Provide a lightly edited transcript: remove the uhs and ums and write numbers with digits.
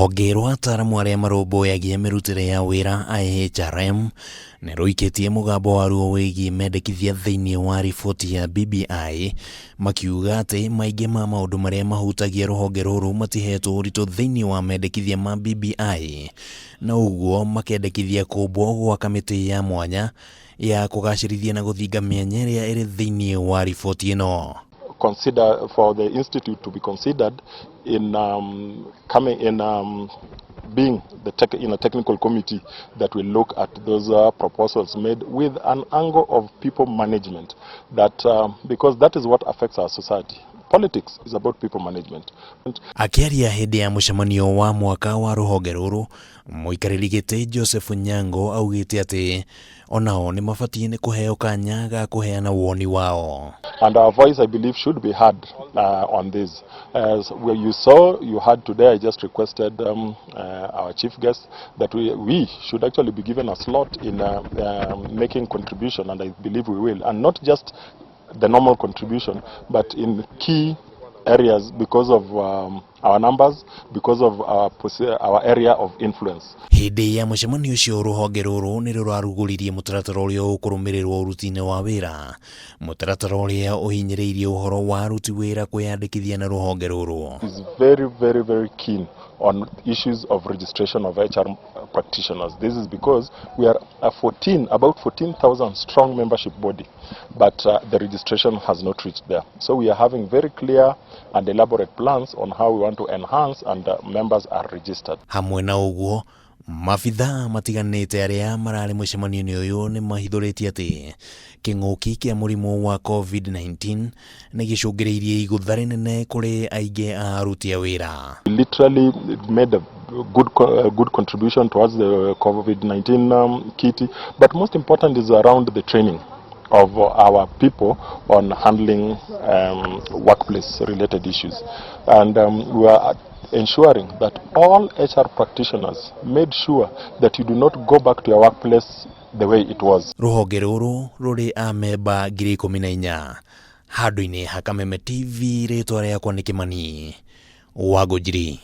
Rũhonge rwa ataaramu arĩa marũmbũyagia mĩrutĩre ya wĩra IHRM nĩ rũikĩtie mũgambo waruo wĩgiĩ mendekithia thĩinĩ wa riboti ya BBI makiuga atĩ maingĩ ma maũndũ marĩa mahutagia rũhonge rũrũ matihetwo ũritũ thĩinĩ wa mendekithia ma BBI na ũguo makendekithia kũmbwo gwa kamĩtĩ ya mwanya ya kũgacĩrithia na gũthinga mĩanya ĩrĩa ĩrĩ thĩinĩ wa riboti ĩno. Consider for the institute to be considered in coming in being the tech, in a technical committee that will look at those proposals made with an angle of people management, that because that is what affects our society. Politics is about people management. Akĩaria hĩndĩ ya mũcemanio wa mwaka wa rũhonge rũrũ, mũikarĩri gĩtĩ Joseph Nyango augĩte atĩ onao nĩ mabatiĩ nĩ kũheo kanya ga kũheana woni wao. And our voice, I believe, should be heard on this. As well, you saw, you heard today, I just requested our chief guest that we should actually be given a slot in making contribution, and I believe we will. And not just the normal contribution, but in key areas because of our numbers, because of our area of influence. Hĩndĩ ya mũcemanio ũcio, rũhonge rũrũ nĩ rũrarugũririe mũtaratara ũrĩa ũkũrũmĩrĩrwo ũruti-inĩ wa wĩra, mũtaratara ũrĩa ũhinyĩrĩirie ũhoro wa aruti wĩra kwĩyandĩkithia na rũhonge rũrũ. Is very, very, very keen on issues of registration of HR practitioners. This is because we are a 14, about 14,000 strong membership body, but the registration has not reached there. So we are having very clear and elaborate plans on how we want to enhance and members are registered. Hamwe na ũguo, mabithaa matiganĩte arĩa mararĩ mũcemanio-inĩ ũyũ nĩ mahithũrĩtie atĩ kĩng'ũki kĩa mũrimũ wa COVID-19 nĩ gĩcũngĩrĩirie igũtha rĩnene kũrĩ aingĩ a aruti a wĩra. We literally made a good contribution towards the COVID-19 kitty, but most important is around the training of our people on handling workplace related issues. And we are ensuring that all HR practitioners made sure that you do not go back to your workplace the way it was. Rũhonge rũrũ rũrĩ amemba 14,000. Handũ-inĩ ha Kameme TV, rĩtwa rĩakwa nĩ Kĩmani Wangũnjiri.